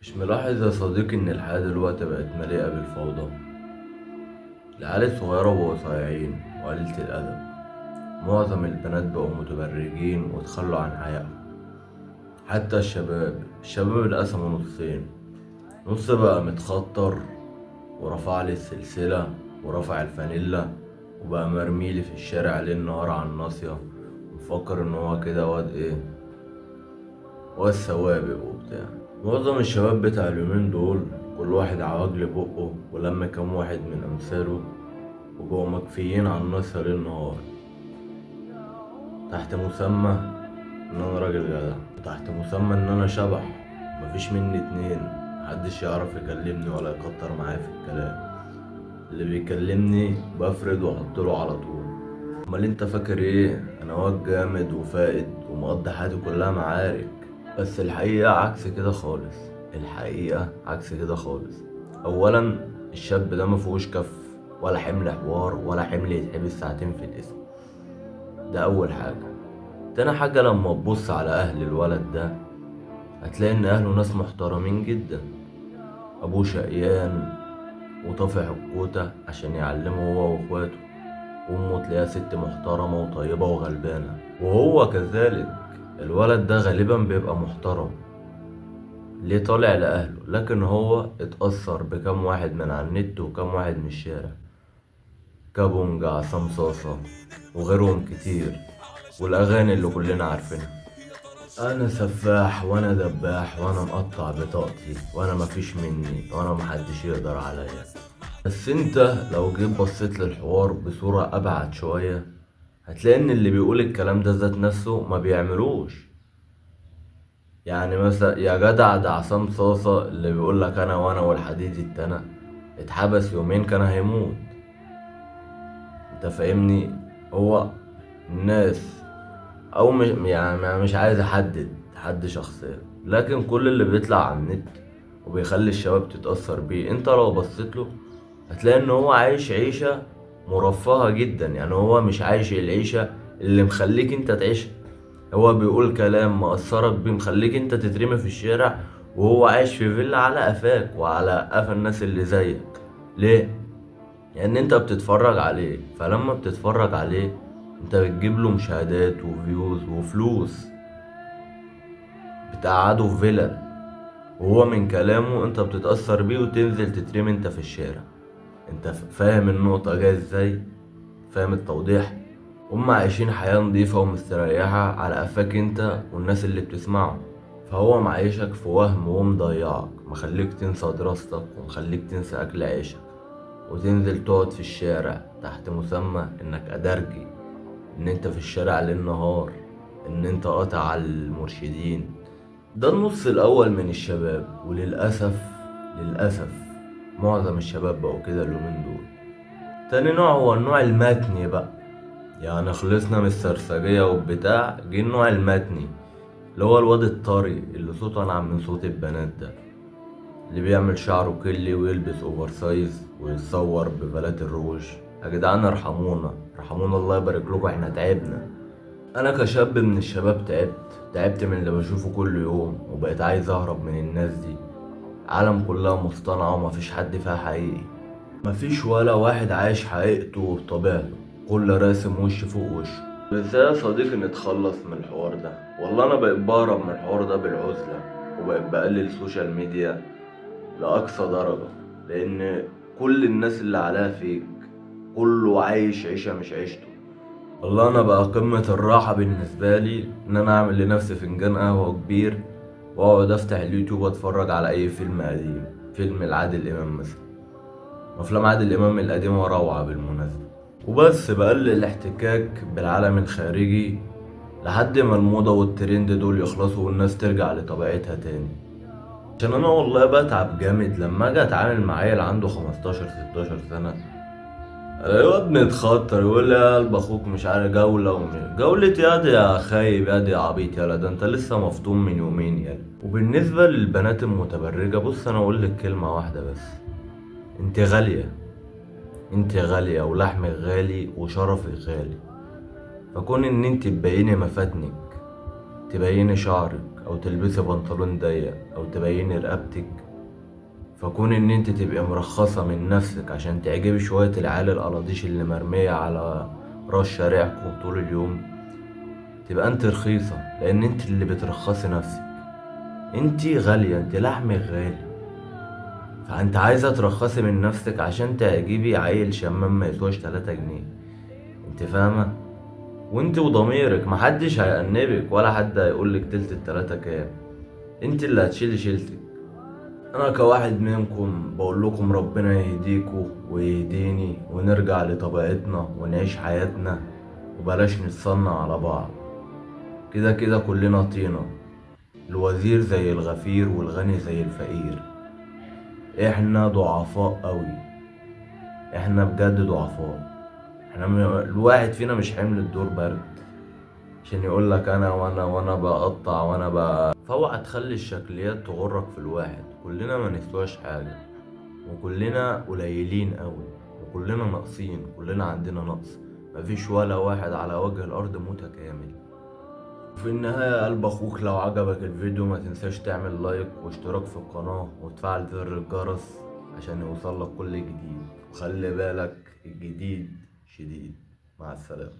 مش ملاحظ يا صديقي إن الحياة دلوقتي بقت مليئة بالفوضى؟ العيال الصغيرة بقوا صايعين وقليلة الأدب، معظم البنات بقوا متبرجين وتخلوا عن حيائهم، حتى الشباب اتقسموا نصين، نص بقى متخطر ورفع لي السلسلة ورفع الفانيلا وبقى مرميلي في الشارع ليل نهار على الناصية، ومفكر إن هو كده واد إيه، واد سوابق وبتاع. معظم الشباب بتاع اليومين دول كل واحد عواجل بقه ولما كام واحد من أمثاله وبقوا مكفيين على الناصية ليل نهار، تحت مسمى إن أنا راجل جدع، تحت مسمى إن أنا شبح مفيش مني اتنين، محدش يعرف يكلمني ولا يكتر معايا في الكلام، اللي بيكلمني بفرد واحطله على طول. امال انت فاكر ايه؟ انا واد جامد وفائد ومقضي حياتي كلها معارك. بس الحقيقة عكس كده خالص، الحقيقة عكس كده خالص. اولا الشاب ده مفيهوش كف ولا حمل حوار ولا حمل يتحبس ساعتين في القسم، ده اول حاجة. تاني حاجة، لما تبص على اهل الولد ده هتلاقي ان اهله ناس محترمين جدا، ابوه شقيان وطافح الكوتة عشان يعلمه هو واخواته، وامه تلاقيها ست محترمة وطيبة وغلبانة، وهو كذلك. الولد ده غالبا بيبقى محترم ليه طالع لأهله، لكن هو اتأثر بكم واحد من على النت وكم واحد من الشارع، كابونجا، عصام صاصة وغيرهم كتير، والأغاني اللي كلنا عارفينها. أنا سفاح وأنا دباح وأنا مقطع بطاقتي وأنا مفيش مني وأنا محدش يقدر عليا. بس أنت لو جيت بصيت للحوار بصورة أبعد شوية هتلاقي إن اللي بيقول الكلام ده ذات نفسه ما بيعملوش. يعني مثلا يا جدع ده عصام صاصة اللي بيقول لك أنا وأنا والحديد التانى اتحبس يومين كان هيموت، أنت فاهمني؟ هو الناس أو مش يعني مش عايز أحدد حد شخصيا، لكن كل اللي بيطلع على النت وبيخلي الشباب تتأثر بيه، انت لو بصيت له هتلاقي ان هو عايش عيشة مرفهة جدا. يعني هو مش عايش العيشة اللي مخليك انت تعيشها، هو بيقول كلام مأثرك بيه مخليك انت تترمي في الشارع، وهو عايش في فيلا على قفاك وعلى قفا الناس اللي زيك. ليه؟ لان انت بتتفرج عليه، فلما بتتفرج عليه انت بتجيب له مشاهدات وفيوز وفلوس، بتقعده في فيلا، وهو من كلامه انت بتتأثر بيه وتنزل تترمي انت في الشارع. انت فاهم النقطة جاية ازاي؟ فاهم التوضيح؟ هم عايشين حياة نظيفة ومستريحة على قفاك انت والناس اللي بتسمعه، فهو معيشك في وهم ومضيعك، مخليك تنسى دراستك ومخليك تنسى اكل عيشك وتنزل تقعد في الشارع تحت مسمى انك ادرجي، ان انت في الشارع ليل نهار، ان انت قاطع على المرشدين. ده النص الاول من الشباب، وللاسف للاسف معظم الشباب بقوا كده اليومين دول. تاني نوع هو النوع المتني بقى، يعني خلصنا من السرسجية والبتاع، جه النوع المتني اللي هو الواد الطري اللي صوته انعم من صوت البنات ده، اللي بيعمل شعره curly ويلبس oversize ويتصور بفلات الروج. يا جدعان ارحمونا ارحمونا، الله يبارك لكم، احنا تعبنا. انا كشاب من الشباب تعبت من اللي بشوفه كل يوم، وبقيت عايز اهرب من الناس دي. عالم كلها مصطنعة ومفيش حد فيها حقيقي، مفيش ولا واحد عايش حقيقته وبطبيعته، كل راسم وش فوق وشه. ازاي يا صديقي نتخلص من الحوار ده؟ والله انا بقيت بهرب من الحوار ده بالعزلة، وبقيت بقلل social media لأقصى درجة، لأن كل الناس اللي عليها fake، كله عايش عيشة مش عيشته. والله أنا بقى قمة الراحة بالنسبة لي إن أنا أعمل لنفسي فنجان قهوة كبير وأقعد أفتح اليوتيوب وأتفرج على أي فيلم قديم، فيلم لعادل إمام مثلا. أفلام عادل إمام القديمة روعة بالمناسبة. وبس بقلل الاحتكاك بالعالم الخارجي لحد ما الموضة والترند دول يخلصوا والناس ترجع لطبيعتها تاني. عشان انا والله بتعب جامد لما اجي اتعامل مع عيل عنده 15-16 سنة، ايوه ابني اتخطر يقول لي يا قلب اخوك مش عارف جولة ومش جولة، يا دي يا خايب يا دي يا عبيط، يالا ده انت لسه مفطوم من يومين يالا. وبالنسبة للبنات المتبرجة، بص انا اقول لك كلمة واحدة بس، انت غالية، انت غالية ولحمك غالي وشرفك غالي، فكون ان انت تبيني مفاتنك، تبيني شعرك، او تلبسي بنطلون ضيق او تبيني رقبتك. فكون ان انت تبقي مرخصة من نفسك عشان تعجبي شوية العيال القلاطيش اللي مرمية على راس شارعكم طول اليوم، تبقى انت رخيصة، لان انت اللي بترخصي نفسك. انت غالية، انت لحمك غالي، فانت عايزة ترخصي من نفسك عشان تعجبي عيل شمام ما يسواش 3 جنيه. انت فاهمة؟ وانت وضميرك محدش هيأنبك ولا حد هيقولك تلت التلاتة كام، انت اللي هتشيلي شيلتك. انا كواحد منكم بقول لكم ربنا يهديكوا ويهديني، ونرجع لطبيعتنا ونعيش حياتنا، وبلاش نتصنع على بعض. كده كده كلنا طينة، الوزير زي الغفير والغني زي الفقير. احنا ضعفاء قوي، احنا بجد ضعفاء. احنا الواحد فينا مش حمل الدور برد عشان يقول لك انا وانا وانا بقطع وانا فاوعى تخلي الشكليات تغرك في الواحد. كلنا ما نسواش حاجة، وكلنا قليلين قوي، وكلنا ناقصين، كلنا عندنا نقص، مفيش ولا واحد على وجه الارض متكامل. وفي النهاية قلب اخوك، لو عجبك الفيديو ما تنساش تعمل لايك واشتراك في القناة وتفعل زر الجرس عشان يوصلك كل جديد. وخلي بالك الجديد شديد. مع السلامة.